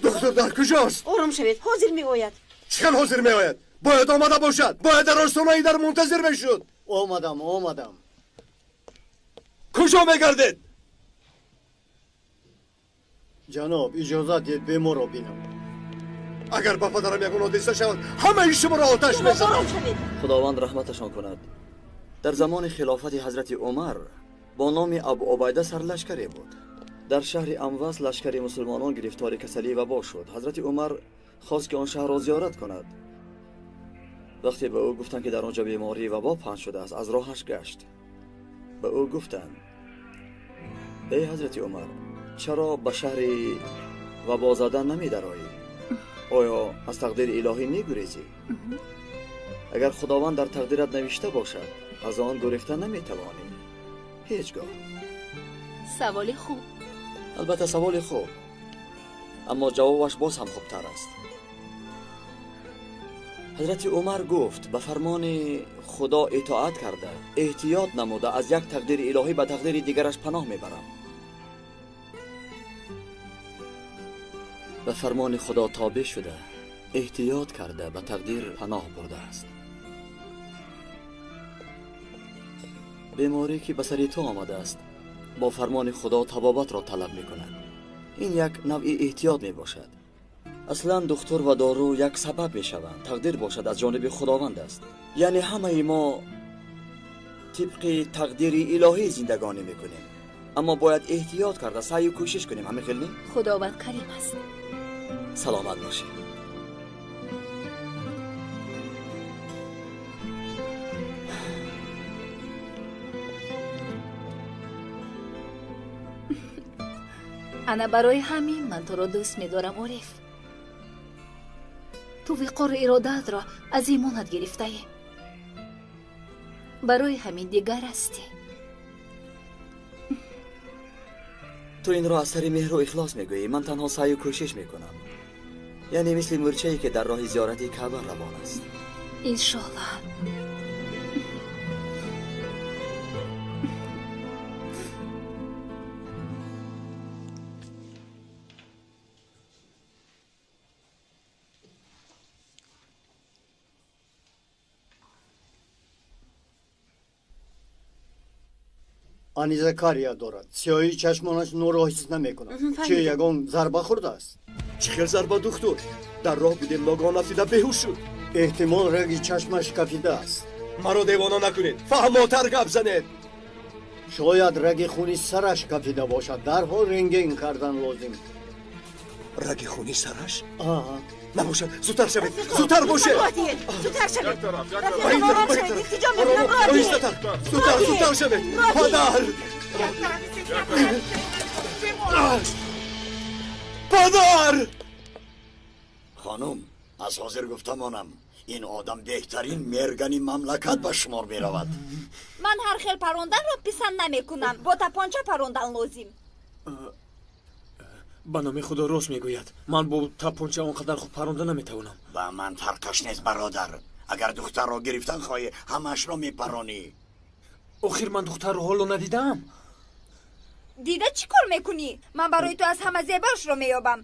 доктор дар куҷост?
Ором шавед, ҳозир меояд.
Чӣ хел ҳозир меояд? Бояд омада бошад, бояд дар остонаи дар мунтазир мешуд.
Омадам, омадам.
Куҷо мегардед?
Ҷаноб, иҷозат диҳед беморро бинам.
Агар ба падарам ягон ҳодиса шавад, ҳамаи шуморо оташ мезанам.
Худованд раҳматашон кунад. Дар замони хилофати ҳазрати Умар бо номи Абу Убайда сарлашкаре буд. Дар шаҳри Амвас лашкари мусулмонон гирифтори касалии вабо шуд. Ҳазрати Умар хост, ки он шаҳрро зиёрат кунад. Вақте ба ӯ гуфтанд, ки дар он ҷо бемории вабо паҳн шудааст, аз роҳаш гашт. Ба ӯ гуфтанд: эй ҳазрати Умар, чаро ба шаҳри вабозада намедароӣ? Оё аз тақдири илоҳӣ мегурезӣ? Агар Худованд дар тақдират навишта бошад, аз он гурехта наметавонӣ ҳеҷ гоҳ.
Саволи хуб.
Албатта саволи хуб, аммо ҷавобаш боз ҳам хубтар аст. Ҳазрати Умар гуфт: ба фармони Худо итоат карда, эҳтиёт намуда аз як тақдири илоҳӣ ба тақдири дигараш паноҳ мебарам. ба фармони Худо тобеъ шуда, эҳтиёт карда ба тақдир паноҳ бурдааст. Беморӣ ки ба сари ту омадааст бо фармони Худо табобатро талаб мекунад. Ин як навъи эҳтиёт мебошад. Аслан духтур ва дору як сабаб мешаванд. Тақдир бошад аз ҷониби Худованд аст. Яъне ҳамаи мо тибқи тақдири илоҳӣ зиндагонӣ мекунем. Аммо бояд эҳтиёт карда саъю кӯшиш кунем. Ҳамин хел не?
Худованд карим аст.
Саломат бошед.
Ана барои ҳамин ман туро дӯст медорам, Ориф. Ту виқору иродаатро аз имонат гирифтаӣ. Барои ҳамин дигар ҳастӣ.
Ту инро аз сари меҳру ихлос мегӯӣ. Ман танҳо саъю кӯшиш мекунам. Яъне мисли мӯрчае ки дар роҳи зиёрати Каъба равон аст.
Иншоаллоҳ.
Аниза кария дорад. Сиёҳии чашмонаш нурро ҳис намекунад. Чи ягон зарба хӯрдааст?
Чӣ хел зарба, духтур? Дар роҳ будем, ногоҳон афтида беҳуш шуд.
Эҳтимол раги чашмаш кафидааст.
Маро девона накунед, фаҳмотар гап занед.
Шояд раги хуни сараш кафида бошад. Дарҳол рентген кардан лозим.
Раги хуни сараш? Набошад, зудтар шавед, зудтар бошед.
Зудтар шавед.
Оҳистатар, зудтар, зудтар шавед. Падар! Падар!
Хонум, аз ҳозир гуфтамонам, ин одам беҳтарин мергани мамлакат ба шумор меравад.
Ман ҳар хел паронданро писанд намекунам. Бо тапонча парондан лозим.
Ба номи Худо рост мегӯяд. Ман бо тапонча он қадар хуб паронда наметавонам.
Ба ман фарқаш нест, бародар. Агар духтарро гирифтан хоҳӣ, ҳамаашро мепаронӣ.
Охир ман духтарро ҳоло надидаам.
Дида чӣ кор мекунӣ? Ман барои ту аз ҳама зебоашро меёбам.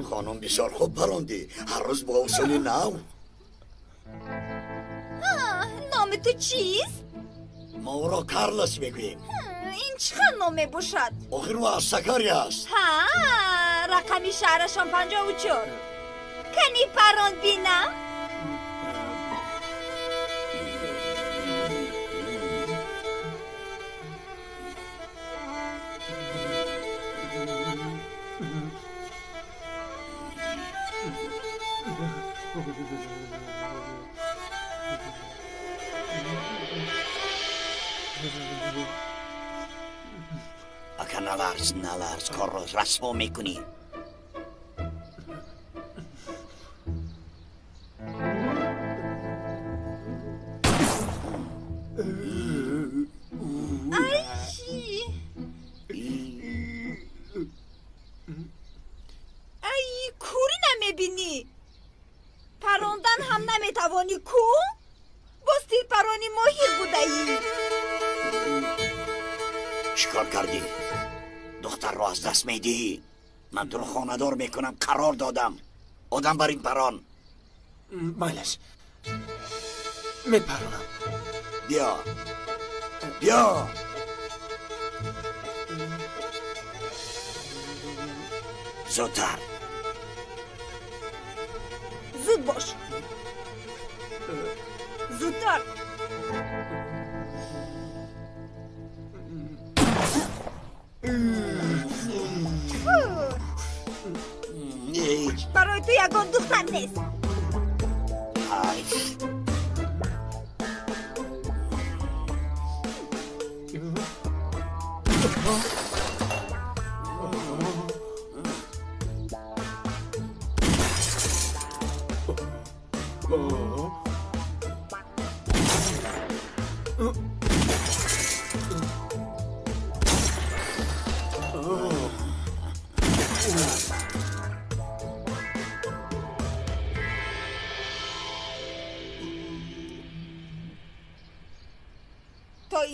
Хонум, бисёр хуб парондӣ. Ҳар рӯз бо усули нав.
Номи ту чист?
Мо ӯро Карлос мегӯем.
Ин чӣ хел ном мебошад?
Охир ӯ аз Сакария аст.
Ҳа, рақами шаҳрашон 54. Кани паронд бинам? Ака, наларз, наларз, корро расво мекунӣ. Ай, кӯрӣ намебинӣ? Парондан ҳам наметавонӣ ку? Боз тирпарони моҳир будаӣ.
Чӣ кор кардӣ? Духтарро аз даст медиҳӣ. Ман туро хонадор мекунам, қарор додам. Одам бар ин парон.
Майлаш, мепаронам.
Биё, биё. Зудтар.
Зуд бош. Зудтар. Барои ту ягон духтар нест.
Ҳайф.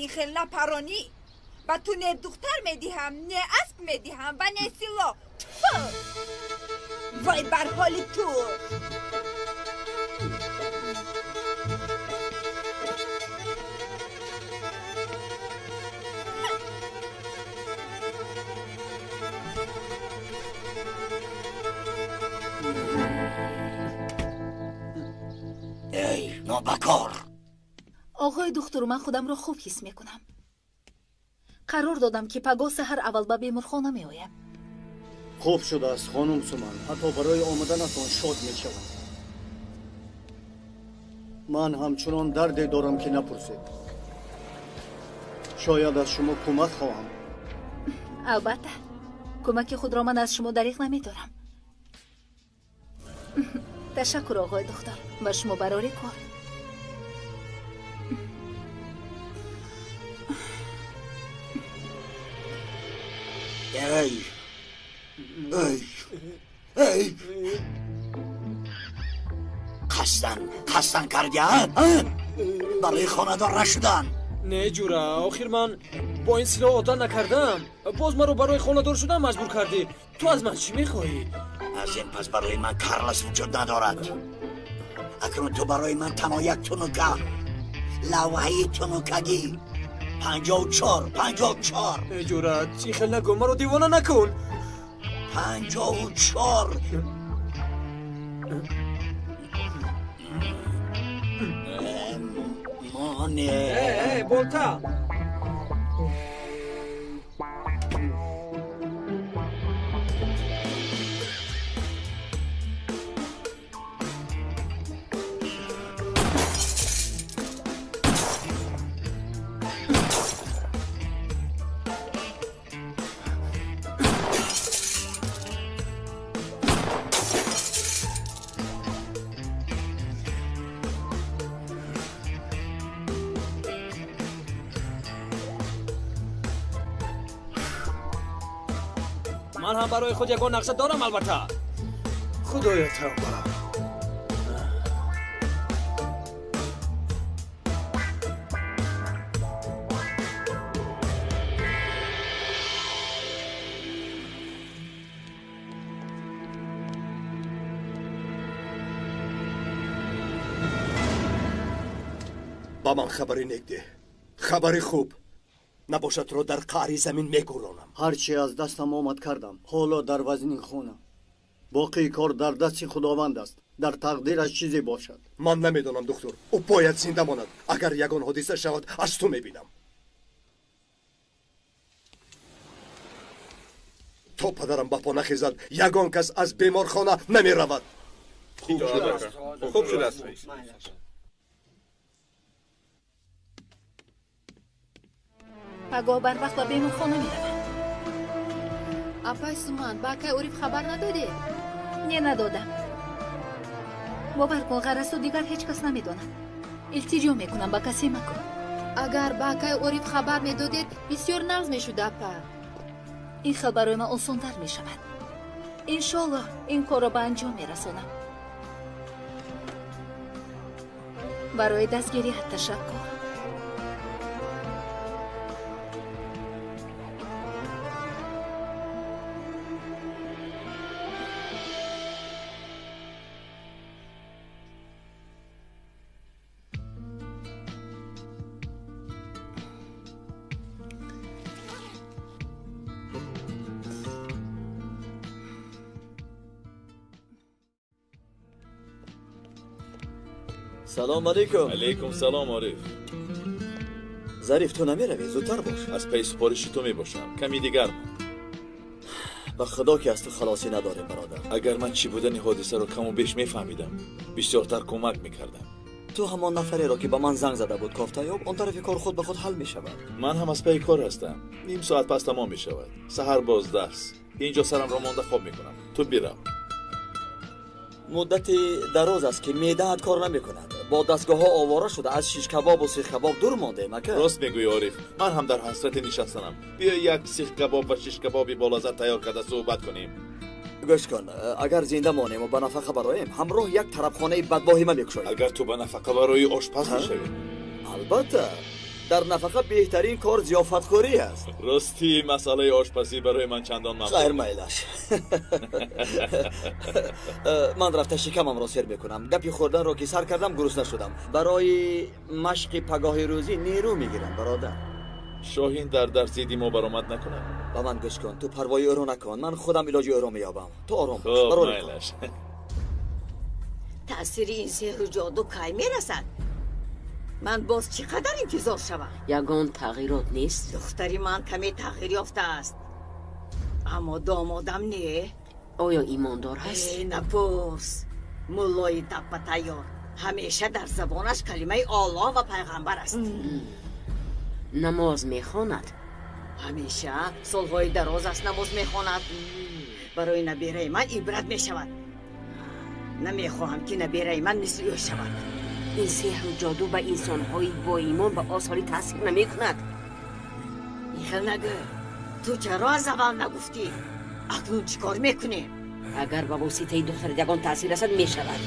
ин хел напаронӣ, ба ту не духтар медиҳам, не асп медиҳам ва не силоҳ. Тфу! Вой бар ҳоли ту!
Эй, нобакор!
Оғои духтур, ман худамро хуб ҳис мекунам. Қарор додам, ки пагоҳ саҳар аввал ба беморхона меоям.
Хуб шудааст, хонум Суман. Ҳатто барои омаданатон шод мешавам. Ман ҳамчунон дарде дорам, ки напурсед. Шояд аз шумо кӯмак хоҳам.
Албатта, кӯмаки худро ман аз шумо дариғ намедорам. Ташаккур, оғои духтур, ба шумо барори кор.
Эй! Эй! Эй! Қасдан кардӣ, барои хонадор нашудан.
Не, ҷура, охир ман бо ин силоҳ одат накардам. Боз маро барои хонадор шудан маҷбур кардӣ. Ту аз ман чӣ мехоҳӣ?
Аз ин пас барои ман Карлос вуҷуд надорад. Акнун ту барои ман танҳо як тунука, лавҳаи тунукагӣ. 54, 54.
Эй ҷура, чӣ хел нагӯ, маро девона накун.
54. Моне.
Эй, болта! Ман ҳам барои худ ягон нақша дорам, албатта. Худоё, тавба.
Ба ман хабари нек деҳ, хабари хуб. Набошад, туро дар қаъри замин мегӯронам.
Ҳарчи аз дастам омад кардам. Ҳоло дар вазни хона. Боқии кор дар дасти Худованд аст. Дар тақдираш чизе бошад.
Ман намедонам, духтур. Ӯ бояд зинда монад. Агар ягон ҳодиса шавад, аз ту мебинам. То падарам ба по нахезад, ягон кас аз беморхона намеравад.
Хуб шудааст. Хуб шудааст, раис.
Пагоҳ барвақт ба беморхона меравам.
Апай Суман, ба акай Ориф хабар надодед?
Не, надодам. Бовар кун, ғаразту дигар ҳеҷ кас намедонад. Илтиҷо мекунам, ба касе макун.
Агар ба акай Ориф хабар медодед, бисёр нағз мешуд, апа.
Ин хел барои ман осонтар мешавад. Иншоллоҳ, ин корро ба анҷом мерасонам. Барои дастгирият ташаккур.
Салом алейкум.
Алейкум салом, Ориф.
Зариф, ту намеравӣ? Зудтар бош.
Аз паи супориши ту мебошам. Ками дигар монд.
Ба худо ки аз ту халосӣ надорем, бародар.
Агар ман чӣ будани ҳодисаро каму беш мефаҳмидам, бисёртар кӯмак мекардам.
Ту ҳамон нафареро, ки ба ман занг зада буд, кофта ёб, он тарафи кор худ ба худ ҳал мешавад.
Ман ҳам аз паи кор ҳастам. Ним соат пас тамом мешавад. Саҳар боз дарс. Инҷо сарамро монда хоб мекунам. Ту бирав.
Муддати дароз аст, ки меъдаат кор намекунад. Бо дастгоҳҳо овора шуда, аз шишкабобу сихкабоб дур мондем, ака.
Рост мегӯӣ, Ориф. Ман ҳам дар ҳасрати нишастанам. Биё як сихкабоб ва шишкабоби болаззат тайёр карда суҳбат кунем.
Гӯш кун, агар зинда монем ва ба нафақа бароем, ҳамроҳ як тарабхонаи бадвоҳима мекушоем.
Агар ту ба нафақа барои ошпаз мешавӣ?
Албатта. Дар нафақа беҳтарин кор зиёфатхӯрӣ аст.
Ростӣ масъалаи ошпазӣ барои ман чандон маъқул.
Хайр, майлаш. Ман рафта шикамамро сер мекунам. Гапи хӯрданро ки сар кардам гурусна шудам. Барои машқи пагоҳи рӯзӣ нерӯ мегирам, бародар.
Шоҳин дар дарс зидди мо баромад накунад.
Ба ман гӯш кун, ту парвои ӯро накун. Ман худам илоҷи ӯро меёбам. Ту ором бош.
Хуб, майлаш.
Таъсири ин сеҳру ҷоду кай мерасад? Ман боз чӣ қадар интизор шавам?
Ягон тағйирот нест?
Духтари ман каме тағйир ёфтааст, аммо домодам не.
Оё имондор ҳаст?
Э, напурс. Муллои таппа тайёр. Ҳамеша дар забонаш калимаи Оллоҳ ва пайғамбар аст.
Намоз мехонад?
Ҳамеша солҳои дароз аст намоз мехонад. Барои набераи ман ибрат мешавад. Намехоҳам ки набераи ман мисли ӯ шавад.
Ин сеҳру ҷоду ба инсонҳои боимон ба осонӣ таъсир намекунад.
Ин хел нагӯ. Ту чаро аз аввал нагуфтӣ? Акнун чӣ кор мекунем?
Агар ба воситаи духтарат ягон таъсир расад, мешавад.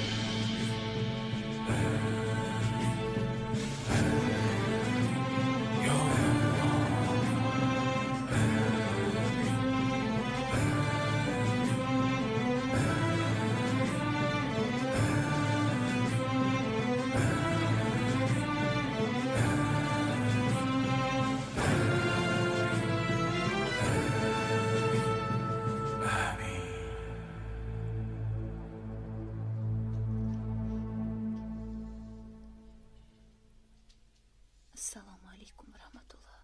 Ассалому алайкум ва раҳматуллоҳ.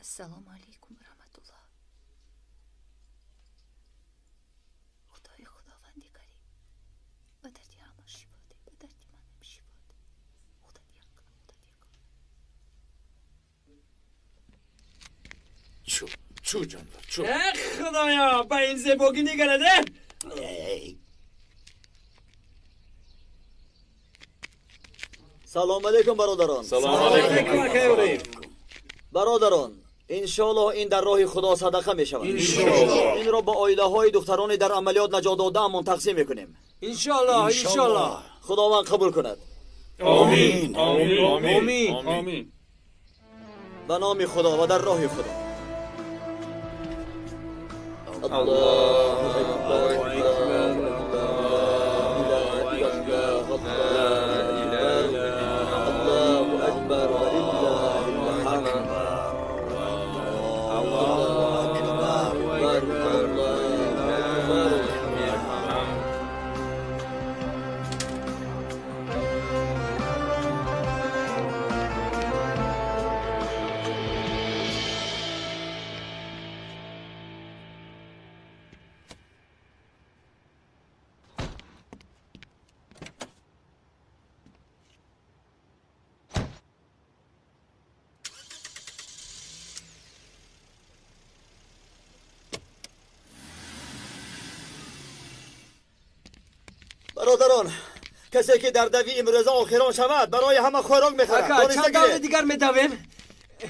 Ассалому алайкум ва раҳматуллоҳ. Худои Худованди карим, ба дарди ҳама шифо деҳ, ба дарди манам шифо деҳ. Худат як, Худат як.
Чу, чу ҷонвар, чу.
Эх, Худоё, ба ин зебогӣ нигарад, э?
Салом алейкум, бародарон.
Салом алейкум.
Бародарон, иншоаллоҳ ин дар роҳи Худо садақа мешавад.
Иншоаллоҳ.
Инро ба оилаҳои духтарони дар амалиёт наҷот додаамон тақсим мекунем.
Иншоаллоҳ, иншоаллоҳ.
Худованд қабул кунад.
Омин, омин, омин.
Ба номи Худо ва дар роҳи Худо. Аллоҳу акбар. Бародарон, касе ки дар дави имрӯза охирон шавад, барои ҳама хӯрок мехарад.
Ака, чанд даври дигар медавем?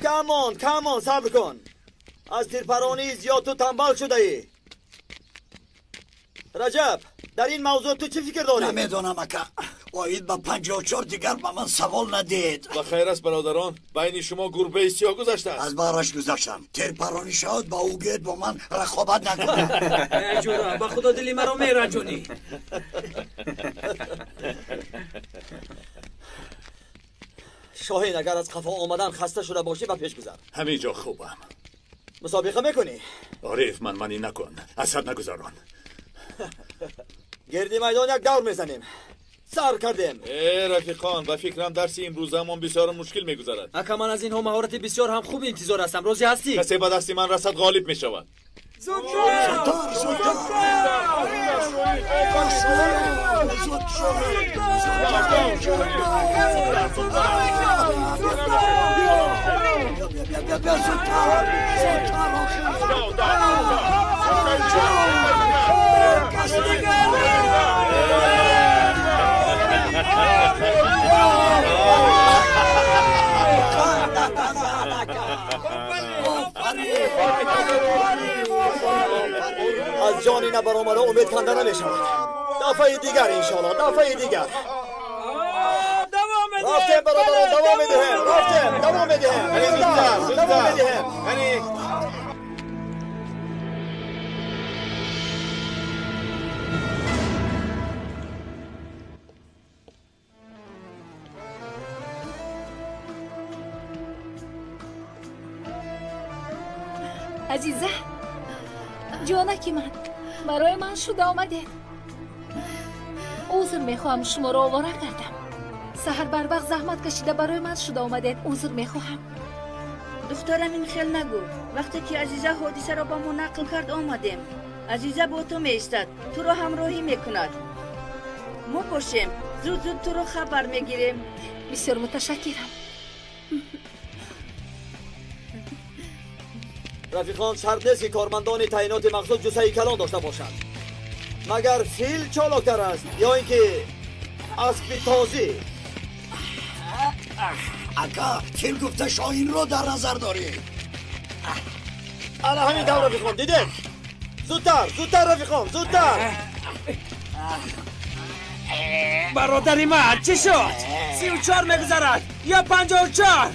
Камон, камон, сабр кун. Аз тирпаронии зиёд ту танбал шудаӣ. Раҷаб, дар ин мавзӯъ ту чӣ фикр дорӣ?
Намедонам, ака. Оид ба 54 дигар ба ман савол надиҳед.
Ба хайр аст, бародарон. Байни шумо гурбаи сиёҳ гузаштааст.
Аз баҳраш гузаштам. Тирпаронӣ шавад, ба ӯ гӯед бо ман рақобат накунад.
Э, ҷура, ба худо дили маро меранҷонӣ.
Шоҳин, агар аз қафо омадан хаста шуда бошӣ, ба пеш гузар.
Ҳамин ҷо хубам.
Мусобиқа мекунӣ?
Ориф, ман манӣ накун. Асаб нагузарон.
Гирди майдон як давр мезанем. Сар кардем.
Э, рафиқон, ба фикрам дарси имрӯзаамон бисёр мушкил мегузарад.
Ака, ман аз инҳо маҳорати бисёр ҳам хуб интизор ҳастам. Розӣ ҳастӣ?
Касе ба дасти ман расад, ғолиб мешавад.
Зудтар, зудтар.
Аз ҷони набаромада умед канда намешавад. Дафъаи дигар, иншоаллоҳ, дафъаи дигар.
Давом медиҳем.
Рафтем, бародарон, давом медиҳем. Рафтем, давом медиҳем. Давом медиҳем.
Азиза, ҷонаки ман, барои ман шуда омадед. Узр мехоҳам, шуморо овора кардам. Саҳар барвақт заҳмат кашида барои ман шуда омадед. Узр мехоҳам.
Духтарам, ин хел нагӯ. Вақте ки Азиза ҳодисаро ба мо нақл кард, омадем. Азиза бо ту меистад, туро ҳамроҳӣ мекунад. Мо бошем, зуд-зуд туро хабар мегирем.
Бисёр муташаккирам.
Рафиқон, шарт нест, ки кормандони таъиноти махсус ҷуссаи калон дошта бошанд. Магар фил чолоктар аст ё ин ки аспи тозӣ?
Ака, фил гуфта шоҳинро дар назар дорӣ.
Ана ҳамин тавр, рафиқон, дидед? Зудтар, зудтар, рафиқон, зудтар!
Бародари ман, чӣ шуд? 34 мегузарад ё 54?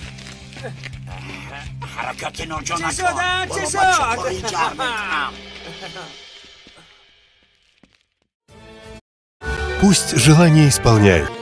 Ҳаракати ноҷо
Чӣ
накун.
шуд, а? Чӣ
Баро,
шуд?
бача, ҷамъ мекунам.
Пусть желание исполняют.